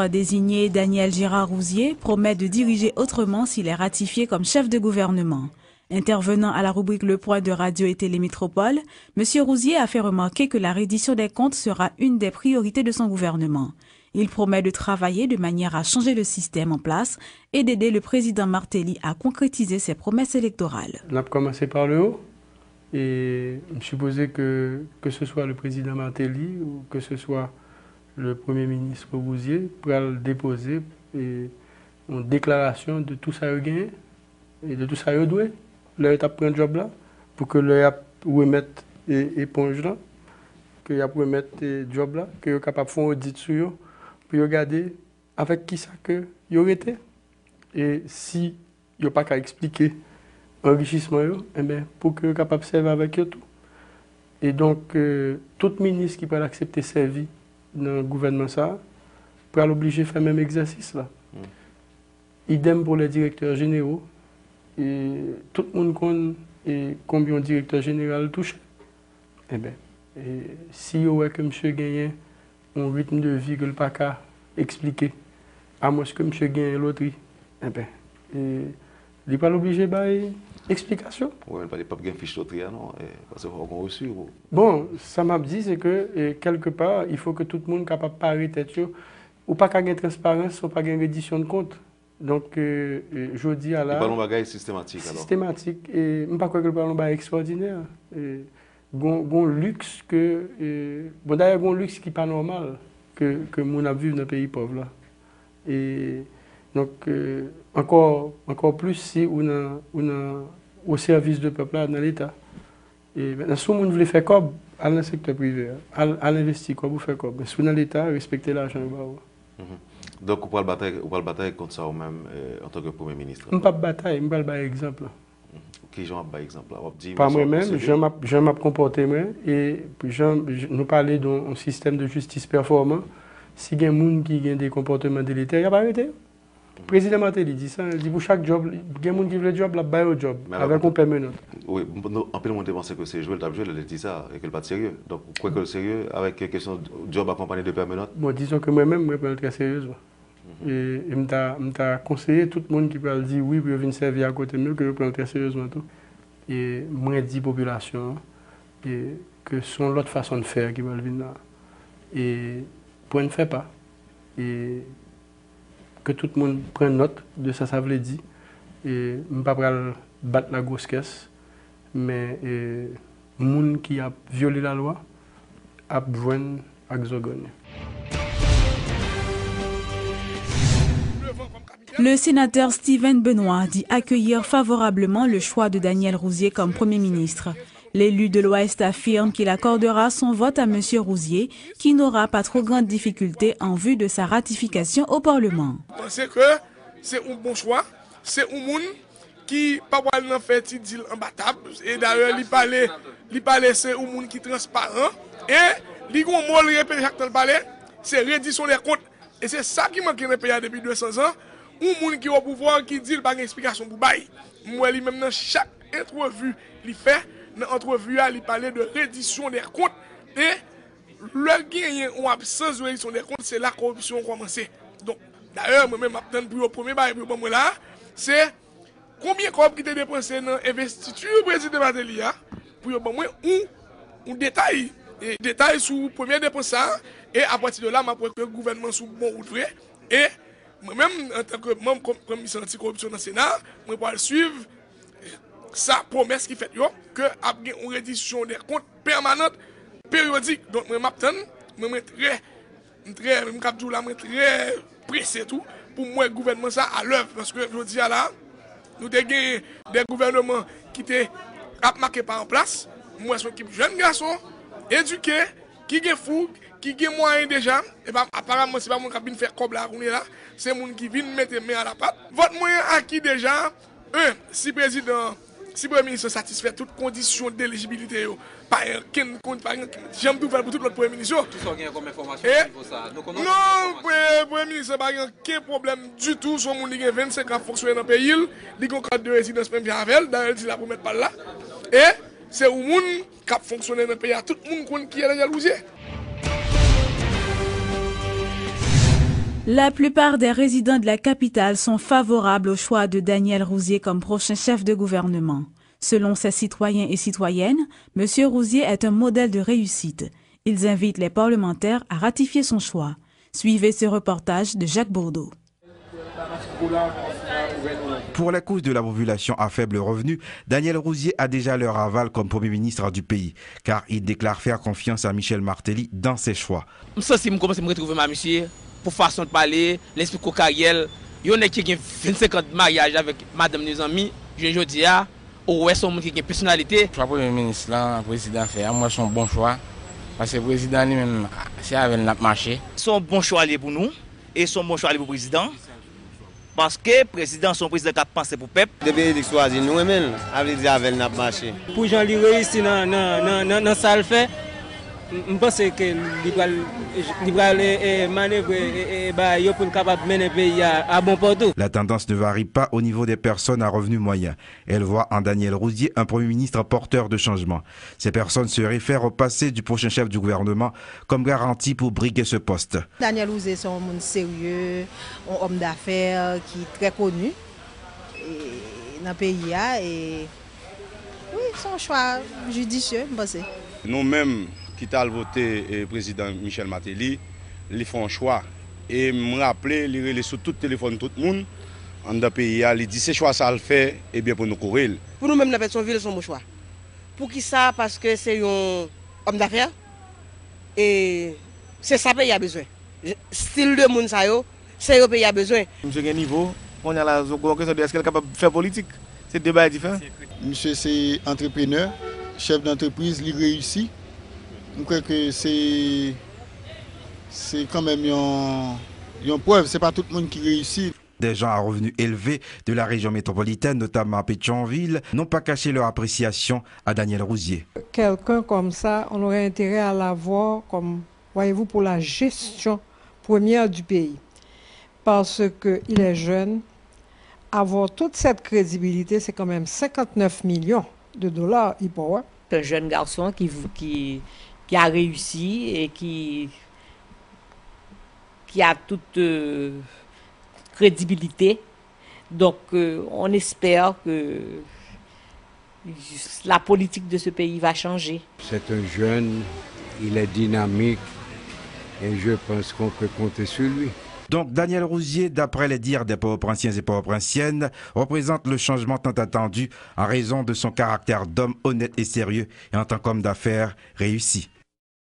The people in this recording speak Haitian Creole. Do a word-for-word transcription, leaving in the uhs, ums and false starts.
désigné Daniel Gérard Rouzier promet de diriger autrement s'il est ratifié comme chef de gouvernement. Intervenant à la rubrique Le Point de Radio et Télé Métropole, Monsieur Rouzier a fait remarquer que la reddition des comptes sera une des priorités de son gouvernement. Il promet de travailler de manière à changer le système en place et d'aider le président Martelly à concrétiser ses promesses électorales. N ap kòmanse pa le wo. E m sipoze ke, ke se swa le prezidan Martelly ou ke se swa le premye minis Rouzier pral depoze e, yon deklarasyon de tou sa yo genyen e de tou sa yo dwe lè yo t ap pran djòb la, pou ke lè y ap remèt e, eponj lan, ke y ap remèt e, djòb la, ke yo kapab fè yon odit sou yo, pou yo gade avèk kisa ke yo rete. E si yo pa ka eksplike anrichisman yo, enben, pou ke yo kapab sèvi avèk yo tou. E donk, e, tout minis ki pral aksepte sèvi nan gouvènman sa a, pral oblije fè menm egzèsis la. Idèm pou lè direktè jenero. E tout moun konn e konbyen yon direktè jeneral touche. Enben, e si yo wè ke misye genyen yon ritm de vi ke l pa ka eksplike, amwenske misye genyen lotri, enben, e li pral oblije bay eksplikasyon. Ou menm, li p ap gen fich lotri a non, e, paske fò w gen resi pou. Bon, sa m ap di, se ke, e, kèlke pa, il faut que tout moun kapab pare tèt yo. Ou pa ka gen transparans, ou pa gen redisyon de kont. Donk, e, e, jodi a la. Li pral yon bagay sistematik, alò? Sistematik, e m pa kwè ke l pral yon bagay ekstwòdinè. E, gon, gon liks ke, e, bon, dayè, gon liks ki pa nòmal ke, ke moun ap viv nan peyi pòv la. E, donk, e, ankò, ankò plis si ou nan, ou nan, o sèvis de pèp la, nan Leta. E mentnan, si yon moun vle fè kòb, al nan sektè prive a. Al, al envesti kòb ou fè kòb. Men si w nan Leta, respekte lajan yo ba ou a. Mhm. Donk, ou pral batay, ou pral batay kont sa ou menm, e, antanke premye minis la? M p ap batay, m pral bay egzanp la. Mhm. Kijan w ap bay egzanp la? W ap di, pa mwen menm, jan m ap, jan m ap konpòte mwen, e jan, jan nou pale de yon sistèm de jistis pèfòman, si gen moun ki gen de konpòteman deletè, y ap arete yo. Prezidan Martelly di sa, li di pou chak djòb, gen moun ki vle djòb, l ap ba yo djòb, avèk yon pè menòt. Wi, anpil moun te panse ke se jwe l t ap jwe lè l di sa, e ke l pa t serye. Donk, ou kwè ke l serye avèk kesyon djòb akonpanye de pè menòt? Bon, dizon ke mwen menm, mwen pran l trè seryezman. E, e m ta, m ta konseye tout moun ki pral di wi pou yo vin sèvi akote m yo, ke yo pran l trè seryezman tou. E mwen di popilasyon an, e ke se yon lòt fason de fè ki pral vin la. E pwen n fè pa. E ke tout moun pran nòt de sa sa vle di. E m pa pral bat la grosse caisse, men, e, moun ki ap vyole lalwa ap jwenn ak zògònn yo. Le sénateur Steven Benoît dit accueillir favorablement le choix de Daniel Rouzier comme Premier ministre. L'élu de l'Ouest affirme qu'il accordera son vote à Monsieur Rouzier, qui n'aura pas trop grande difficulté en vue de sa ratification au Parlement. Panse ke se yon bon chwa, se yon moun ki pa pral nan fè ti dil anba tab. E dayè, li pale, li pale se yon moun ki transparan. E li gon mo l repete chak tan l pale, se redisyon dè kont. E se sa ki manke nan peyi a depi de san zan. Yon moun ki o pouvwa ki di l pa gen eksplikasyon pou bay. M wè li menm nan chak antrevi li fè, nan antrevi a, li pale de redisyon dè kont. E lè genyen yon absans de redisyon dè kont, se la koripsyon an kòmanse. Donk, dayè, mwen menm, m ap tann pou yo, premye bagay pou yo ban mwen la, se konbyen kòb ki te depanse nan envestiti prezidan Martelly a, pou yo ban mwen yon, yon detay, e detay sou premye depans sa a, e apati de la, m ap wè ke gouvènman sou bon wout vre, e mwen menm, antanke manm Komisyon Antikoripsyon nan Sena, mwen pral swiv sa pwomès ki fèt yo, ke ap gen yon redisyon dè kont pèmanant, peryodik. Donk, mwen, m ap tann, mwen, mwen trè, m trè, m k ap di w la, mwen trè prese tou, pou m wè gouvènman sa a lèv, paske jodi a la, nou te gen de gouvènman ki te ap make pa an plas, m wè se yon ekip jèn gason, edike, ki gen foug, ki gen mwayen deja, e pa, aparamman, se pa moun k ap vin fè kòb la kounye la, se moun ki vin mete men a la pat. Vòt mwen an aki deja, en, si prezidan, si premye minis lan satisfè tout kondisyon d elijibilite yo, pa gen ankenn kon-, pa gen ankenn, jan m tou fè l pou tout lòt premye minis yo. Kisa w genyen kòm enfòmasyon sou nivo sa a? Nou konnen w gen enfòmasyon. Non, pre-, premye minis lan pa gen ankenn pwoblèm ditou, se yon moun li gen vennsenk an ap fonksyone nan peyi l, li gen yon kat de rezidans menm jan avè l, dayè l di l ap remèt pa l la. E se yon moun k ap fonksyone nan peyi a, tout moun konn kiyès Daniel Rouzier. La plupart des résidents de la capitale sont favorables au choix de Daniel Rouzier comme prochain chef de gouvernement. Selon ces citoyens et citoyennes, Monsieur Rouzier est un modèle de réussite. Ils invitent les parlementaires à ratifier son choix. Suivez ce reportage de Jacques Bourdeau. Pour la couche de la population à faible revenu, Daniel Rouzier a déjà leur aval comme Premier ministre du pays, car il déclare faire confiance à Michel Martelly dans ses choix. M santi m kòmanse m retwouve m a misye pou fason l pale, l esplike karyè l. Yon nèg ki gen vennsenk an de maryaj avèk madanm li zanmi, jounen jodi a, ou wè se yon moun ki gen pèsonalite. Chwa premye minis lan, prezidan fè a, m wè se yon bon chwa. Paske prezidan li menm, se avè l n ap mache. Se yon bon chwa li ye pou nou, e se yon bon chwa li pou prezidan. Paske prezidan se yon prezidan k ap panse pou pèp. Depi Erik chwazi nou renmen l, sa vle di avè l n ap mache. Pou jan li reyisi nan nan nan nan nan sa l fè, m panse ke li pral li pral e e manevre e e bagay yo pou l kapab mennen peyi a a bon pòtou. La tendance ne varie pas au niveau des personnes à revenus moyens. Elle voit en Daniel Rouzier un Premier ministre porteur de changement. Ces personnes se réfèrent au passé du prochain chef du gouvernement comme garantie pour briguer ce poste. Daniel Rouzier se yon moun serye, yon òm dafè ki trè koni nan peyi a e wi se yon chwa jidisye m panse. Nou menm ki t al vote prezidan Michel Martelly, li fè yon chwa e m raple li rele sou tout telefòn tout moun anndan peyi a, li di se chwa sa l fè ebyen pou nou kore l. Pou nou menm nan Petyonvil se yon bon chwa. Poukisa? Paske se yon òm dafè e se sa peyi a bezwen. Stil de moun sa yo, se yo peyi a bezwen. Misye gen nivo, kounye a la se yon kesyon de èske l kapab fè politik. Se de bagay diferan. Misye se antreprenè, chèf dantrepriz, li reyisi. M kwè ke se se kanmenm yon yon prèv, se pa tout moun ki reyisi. Des gens à revenus élevés de la région métropolitaine, notamment à Pétion-Ville, n'ont pas caché leur appréciation à Daniel Rouzier. Quelqu'un comme ça, on aurait intérêt à l'avoir comme, voyez-vous, pour la gestion première du pays. Parce qu'il est jeune, avoir toute cette crédibilité, c'est quand même cinquante-neuf millions de dollars, il pourrait. C'est un jeune garçon qui, qui, qui a réussi et qui, qui a toute euh, crédibilité. Donc, euh, on espère que la politique de ce pays va changer. C'est un jeune, il est dynamique et je pense qu'on peut compter sur lui. Donc, Daniel Rouzier, d'après les dires des Port-au-Prinsiens et Port-au-Prinsiennes, représente le changement tant attendu en raison de son caractère d'homme honnête et sérieux et en tant qu'homme d'affaires réussi.